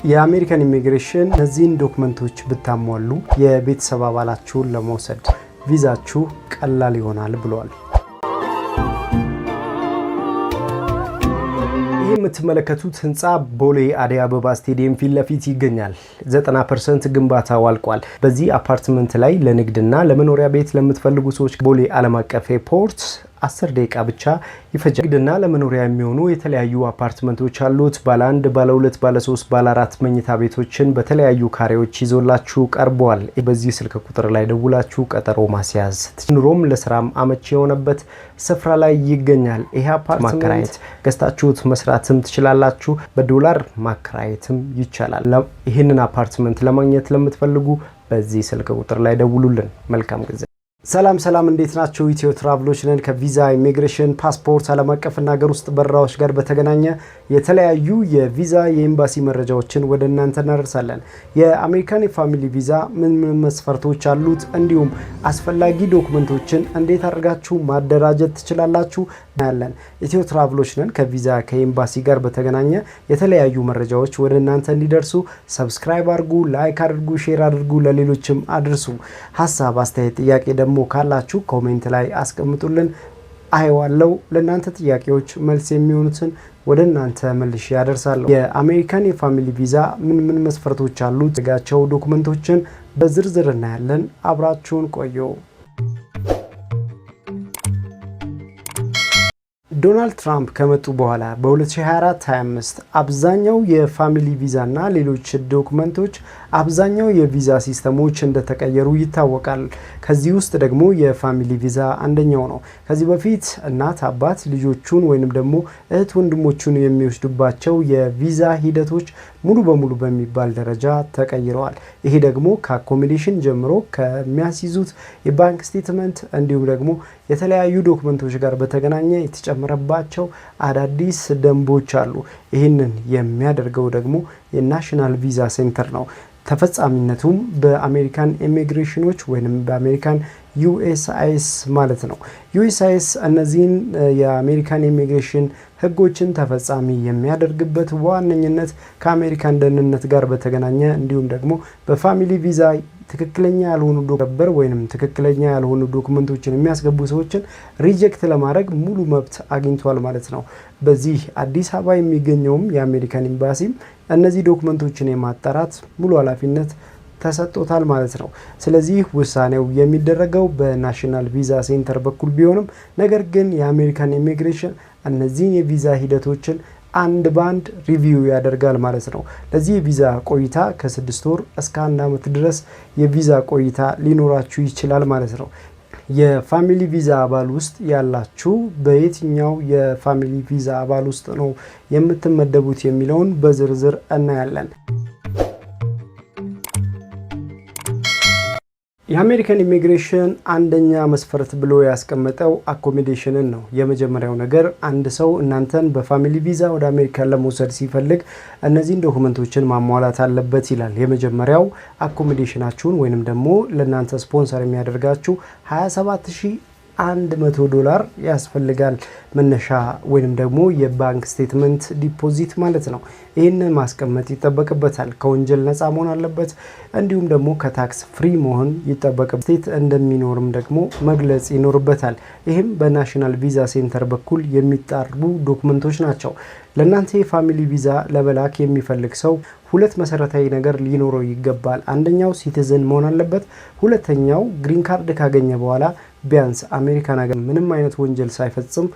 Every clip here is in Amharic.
የአሜሪካን ኢሚግሬሽን እነዚህን ዶክመንቶች ብታሟሉ የቤተሰብ አባላችሁን ለመውሰድ ቪዛችሁ ቀላል ይሆናል ብለዋል። ይህ የምትመለከቱት ህንፃ ቦሌ አደይ አበባ ስቴዲየም ፊት ለፊት ይገኛል። 90% ግንባታው አልቋል። በዚህ አፓርትመንት ላይ ለንግድና ለመኖሪያ ቤት ለምትፈልጉ ሰዎች ቦሌ ዓለም አቀፍ ኤርፖርት 10 ደቂቃ ብቻ ይፈጃል። ንግድና ለመኖሪያ የሚሆኑ የተለያዩ አፓርትመንቶች አሉት። ባለ አንድ፣ ባለ ሁለት፣ ባለ ሶስት፣ ባለ አራት መኝታ ቤቶችን በተለያዩ ካሬዎች ይዞላችሁ ቀርበዋል። በዚህ ስልክ ቁጥር ላይ ደውላችሁ ቀጠሮ ማስያዝ ኑሮም ለስራም አመቺ የሆነበት ስፍራ ላይ ይገኛል። ይሄ አፓርትመንት ማከራየት ገዝታችሁት መስራትም ትችላላችሁ። በዶላር ማከራየትም ይቻላል። ይህንን አፓርትመንት ለማግኘት ለምትፈልጉ በዚህ ስልክ ቁጥር ላይ ደውሉልን። መልካም ጊዜ። ሰላም ሰላም፣ እንዴት ናችሁ? ኢትዮ ትራቭሎች ነን። ከቪዛ፣ ኢሚግሬሽን፣ ፓስፖርት፣ ዓለም አቀፍና ሀገር ውስጥ በረራዎች ጋር በተገናኘ የተለያዩ የቪዛ የኤምባሲ መረጃዎችን ወደ እናንተ እናደርሳለን። የአሜሪካን የ family ቪዛ ምን ምን መስፈርቶች አሉት፣ እንዲሁም አስፈላጊ ዶክመንቶችን እንዴት አድርጋችሁ ማደራጀት ትችላላችሁ ያለን ኢትዮ ትራቭሎች ነን። ከቪዛ ከኤምባሲ ጋር በተገናኘ የተለያዩ መረጃዎች ወደ እናንተ እንዲደርሱ subscribe አድርጉ፣ like አድርጉ፣ share አድርጉ፣ ለሌሎችም አድርሱ። ሀሳብ፣ አስተያየት፣ ጥያቄ ደግሞ ካላችሁ comment ላይ አስቀምጡልን። አየዋለው። ለእናንተ ጥያቄዎች መልስ የሚሆኑትን ወደ እናንተ መልሼ ያደርሳለሁ። የአሜሪካን የ family ቪዛ ምን ምን መስፈርቶች አሉት? ጋቸው ዶክመንቶችን በዝርዝር እናያለን። አብራችሁን ቆዩ። ዶናልድ ትራምፕ ከመጡ በኋላ በ2024-25 አብዛኛው የ family ቪዛ እና ሌሎች ዶክመንቶች፣ አብዛኛው የቪዛ ሲስተሞች እንደተቀየሩ ይታወቃል። ከዚህ ውስጥ ደግሞ የ family ቪዛ አንደኛው ነው። ከዚህ በፊት እናት አባት ልጆቹን ወይንም ደግሞ እህት ወንድሞቹን የሚወስዱባቸው የቪዛ ሂደቶች ሙሉ በሙሉ በሚባል ደረጃ ተቀይረዋል። ይሄ ደግሞ ከ accommodation ጀምሮ ከሚያስይዙት የባንክ statement እንዲሁም ደግሞ የተለያዩ ዶክመንቶች ጋር በተገናኘ የተጨመረባቸው አዳዲስ ደንቦች አሉ። ይህንን የሚያደርገው ደግሞ የ National Visa Center ነው። ተፈጻሚነቱም በአሜሪካን ኢሚግሬሽኖች ወይም በአሜሪካን USCIS ማለት ነው። USCIS እነዚህን የአሜሪካን ኢሚግሬሽን ህጎችን ተፈጻሚ የሚያደርግበት በዋነኝነት ከአሜሪካን ደህንነት ጋር በተገናኘ እንዲሁም ደግሞ በ family ቪዛ ትክክለኛ ያልሆኑ በር ወይም ትክክለኛ ያልሆኑ ዶክመንቶችን የሚያስገቡ ሰዎችን reject ለማድረግ ሙሉ መብት አግኝቷል ማለት ነው። በዚህ አዲስ አበባ የሚገኘውም የአሜሪካን ኤምባሲም እነዚህ ዶክመንቶችን የማጣራት ሙሉ ኃላፊነት ተሰጥቶታል ማለት ነው። ስለዚህ ውሳኔው የሚደረገው በ National Visa Center በኩል ቢሆንም ነገር ግን የአሜሪካን ኢሚግሬሽን እነዚህን የቪዛ ሂደቶችን አንድ ባንድ review ያደርጋል ማለት ነው። ለዚህ የቪዛ ቆይታ ከ6 ወር እስከ አንድ ዓመት ድረስ የቪዛ ቆይታ ሊኖራችሁ ይችላል ማለት ነው። የ family ቪዛ አባል ውስጥ ያላችሁ በየትኛው የ family ቪዛ አባል ውስጥ ነው የምትመደቡት የሚለውን በዝርዝር እናያለን። የአሜሪካን ኢሚግሬሽን አንደኛ መስፈርት ብሎ ያስቀመጠው accommodation ን ነው። የመጀመሪያው ነገር አንድ ሰው እናንተን በ family ቪዛ ወደ አሜሪካን ለመውሰድ ሲፈልግ እነዚህን ዶክመንቶችን ማሟላት አለበት ይላል። የመጀመሪያው accommodation ኣችሁን ወይንም ደግሞ ለእናንተ ስፖንሰር የሚያደርጋችሁ 27,100 ዶላር ያስፈልጋል። መነሻ ወይንም ደግሞ የባንክ statement deposit ማለት ነው። ይህንን ማስቀመጥ ይጠበቅበታል። ከወንጀል ነፃ መሆን አለበት። እንዲሁም ደግሞ ከ tax free መሆን ይጠበቅ state እንደሚኖርም ደግሞ መግለጽ ይኖርበታል። ይህም በ National Visa Center በኩል የሚጣሩ ዶክመንቶች ናቸው። ለእናንተ የ family ቪዛ ለመላክ የሚፈልግ ሰው ሁለት መሰረታዊ ነገር ሊኖረው ይገባል። አንደኛው citizen መሆን አለበት። ሁለተኛው green card ካገኘ በኋላ ቢያንስ አሜሪካን ሀገር ምንም አይነት ወንጀል ሳይፈጽም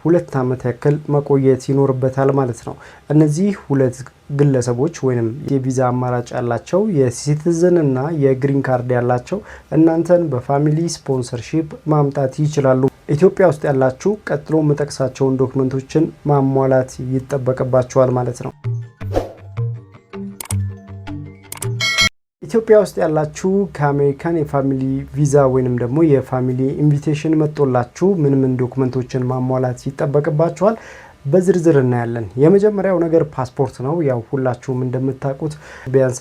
2 ዓመት ያክል መቆየት ይኖርበታል ማለት ነው። እነዚህ ሁለት ግለሰቦች ወይም የቪዛ አማራጭ ያላቸው የ citizen እና የ green card ያላቸው እናንተን በ family sponsorship ማምጣት ይችላሉ። ኢትዮጵያ ውስጥ ያላችሁ ቀጥሎ የምጠቅሳቸውን ዶክመንቶችን ማሟላት ይጠበቅባችኋል ማለት ነው። ኢትዮጵያ ውስጥ ያላችሁ ከአሜሪካን የ family ቪዛ ወይንም ደግሞ የ family invitation መጥቶላችሁ ምን ምን ዶክመንቶችን ማሟላት ይጠበቅባችኋል? በዝርዝር እናያለን። የመጀመሪያው ነገር ፓስፖርት ነው። ያው ሁላችሁም እንደምታውቁት ቢያንስ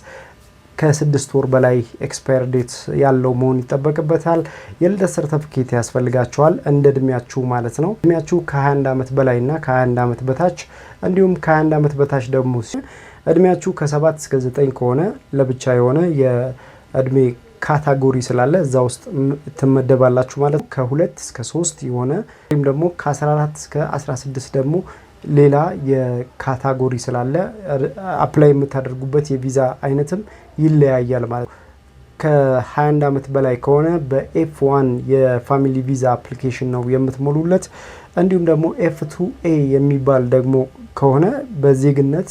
ከ6 ወር በላይ expire date ያለው መሆን ይጠበቅበታል። የልደት ሰርተፍኬት ያስፈልጋችኋል እንደ እድሜያችሁ ማለት ነው። እድሜያችሁ ከ21 ዓመት በላይ እና ከ21 ዓመት በታች እንዲሁም ከ21 ዓመት በታች ደግሞ እድሜያችሁ ከ7 እስከ 9 ከሆነ ለብቻ የሆነ የእድሜ category ስላለ እዛ ውስጥ ትመደባላችሁ ማለት ነው። ከ2 እስከ 3 የሆነ ወይም ደግሞ ከ14 እስከ 16 ደግሞ ሌላ የ category ስላለ apply የምታደርጉበት የቪዛ አይነትም ይለያያል ማለት ነው። ከ21 ዓመት በላይ ከሆነ በ F1 የ family visa application ነው የምትሞሉለት። እንዲሁም ደግሞ F2A የሚባል ደግሞ ከሆነ በዜግነት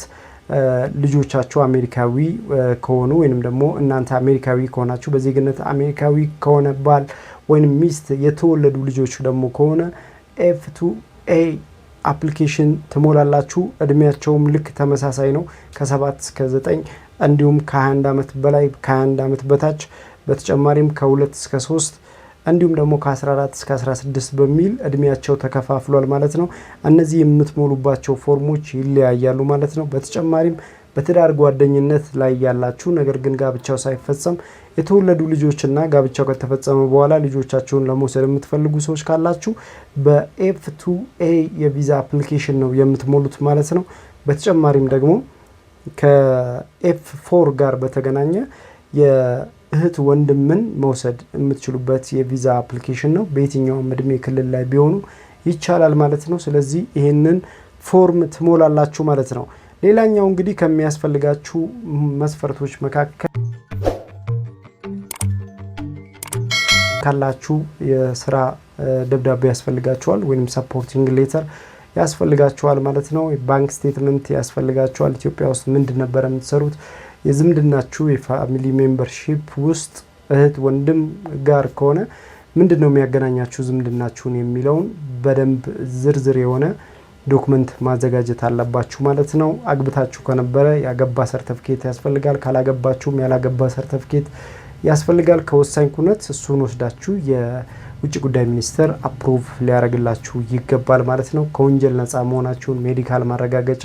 ልጆቻችሁ አሜሪካዊ ከሆኑ ወይንም ደግሞ እናንተ አሜሪካዊ ከሆናችሁ፣ በዜግነት አሜሪካዊ ከሆነ ባል ወይንም ሚስት የተወለዱ ልጆች ደግሞ ከሆነ F2A application ትሞላላችሁ። እድሜያቸውም ልክ ተመሳሳይ ነው፣ ከ7 እስከ 9፣ እንዲሁም ከ21 ዓመት በላይ፣ ከ21 ዓመት በታች፣ በተጨማሪም ከ2 እስከ 3 እንዲሁም ደግሞ ከ14 እስከ 16 በሚል እድሜያቸው ተከፋፍሏል ማለት ነው። እነዚህ የምትሞሉባቸው ፎርሞች ይለያያሉ ማለት ነው። በተጨማሪም በትዳር ጓደኝነት ላይ ያላችሁ ነገር ግን ጋብቻው ሳይፈጸም የተወለዱ ልጆችና ጋብቻው ከተፈጸመ በኋላ ልጆቻችሁን ለመውሰድ የምትፈልጉ ሰዎች ካላችሁ በ F2A የቪዛ application ነው የምትሞሉት ማለት ነው። በተጨማሪም ደግሞ ከ F4 ጋር በተገናኘ የእህት ወንድምን መውሰድ የምትችሉበት የቪዛ application ነው። በየትኛውም እድሜ ክልል ላይ ቢሆኑ ይቻላል ማለት ነው። ስለዚህ ይህንን ፎርም ትሞላላችሁ ማለት ነው። ሌላኛው እንግዲህ ከሚያስፈልጋችሁ መስፈርቶች መካከል ካላችሁ የስራ ደብዳቤ ያስፈልጋችኋል ወይም supporting letter ያስፈልጋችኋል ማለት ነው። Bank statement ያስፈልጋችኋል። ኢትዮጵያ ውስጥ ምንድን ነበረ የምትሰሩት? የዝምድናችሁ የ family membership ውስጥ እህት ወንድም ጋር ከሆነ ምንድን ነው የሚያገናኛችሁ ዝምድናችሁን የሚለውን በደንብ ዝርዝር የሆነ document ማዘጋጀት አለባችሁ ማለት ነው። አግብታችሁ ከነበረ ያገባ ሰርተፍኬት ያስፈልጋል። ካላገባችሁም ያላገባ ሰርተፍኬት ያስፈልጋል። ከወሳኝ ኩነት እሱን ወስዳችሁ የውጭ ጉዳይ ሚኒስቴር approve ሊያደርግላችሁ ይገባል ማለት ነው። ከወንጀል ነፃ መሆናችሁን medical ማረጋገጫ፣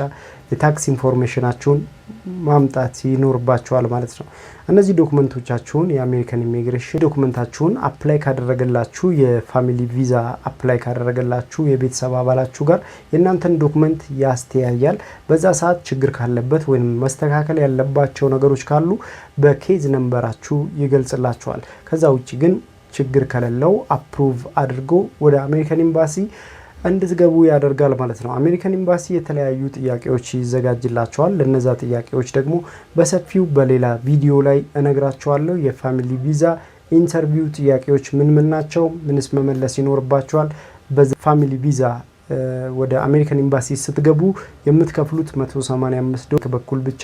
የ tax information ኣችሁን ማምጣት ይኖርባችኋል ማለት ነው። እነዚህ document ኦቻችሁን የአሜሪካን immigration document ኣችሁን apply ካደረገላችሁ፣ የ family visa apply ካደረገላችሁ የቤተሰብ አባላችሁ ጋር የእናንተን document ያስተያያል። በዛ ሰዓት ችግር ካለበት ወይም መስተካከል ያለባቸው ነገሮች ካሉ በ case number ኣችሁ ይገልጽላችኋል። ከዛ ውጭ ግን ችግር ከሌለው approve አድርጎ ወደ አሜሪካን ኤምባሲ እንድትገቡ ያደርጋል ማለት ነው። አሜሪካን ኤምባሲ የተለያዩ ጥያቄዎች ይዘጋጅላችኋል። ለነዛ ጥያቄዎች ደግሞ በሰፊው በሌላ ቪዲዮ ላይ እነግራችኋለሁ። የ family visa interview ጥያቄዎች ምን ምን ናቸው? ምንስ መመለስ ይኖርባችኋል? በ family visa ወደ አሜሪካን ኤምባሲ ስትገቡ የምትከፍሉት 185 ዶላር በኩል ብቻ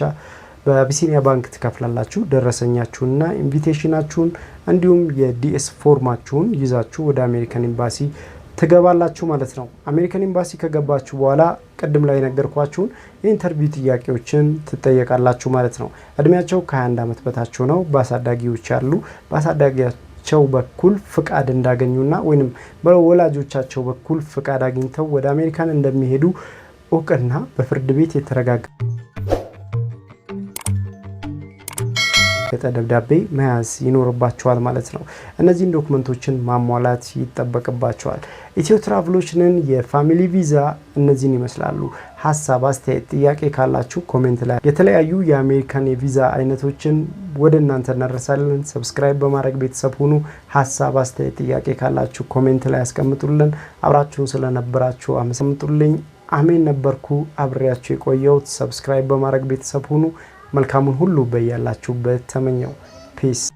በአቢሲኒያ ባንክ ትከፍላላችሁ። ደረሰኛችሁንና invitation ኣችሁን እንዲሁም የ DS ፎርማችሁን ይዛችሁ ወደ አሜሪካን ኤምባሲ ትገባላችሁ ማለት ነው። አሜሪካን ኤምባሲ ከገባችሁ በኋላ ቅድም ላይ የነገርኳችሁን የ interview ጥያቄዎችን ትጠየቃላችሁ ማለት ነው። እድሜያቸው ከ21 ዓመት በታች ሆነው በአሳዳጊዎች ያሉ፣ በአሳዳጊያቸው በኩል ፍቃድ እንዳገኙና ወይም በወላጆቻቸው በኩል ፍቃድ አግኝተው ወደ አሜሪካን እንደሚሄዱ እውቅና በፍርድ ቤት የተረጋገጠ ደብዳቤ መያዝ ይኖርባችኋል ማለት ነው። እነዚህን document ኦችን ማሟላት ይጠበቅባችኋል። ኢትዮ ትራቭሎች ነን። የ family visa እነዚህን ይመስላሉ። ሀሳብ፣ አስተያየት፣ ጥያቄ ካላችሁ comment ላይ የተለያዩ የአሜሪካን የቪዛ አይነቶችን ወደ እናንተ እናደርሳለን። Subscribe በማድረግ ቤተሰብ ሁኑ። ሀሳብ፣ አስተያየት፣ ጥያቄ ካላችሁ comment ላይ ያስቀምጡልን። አብራችሁን ስለነበራችሁ አመሰግናለሁ። አሜን ነበርኩ አብሬያችሁ የቆየሁት። Subscribe በማድረግ ቤተሰብ ሁኑ። መልካሙን ሁሉ በያላችሁበት ተመኘሁ። Peace.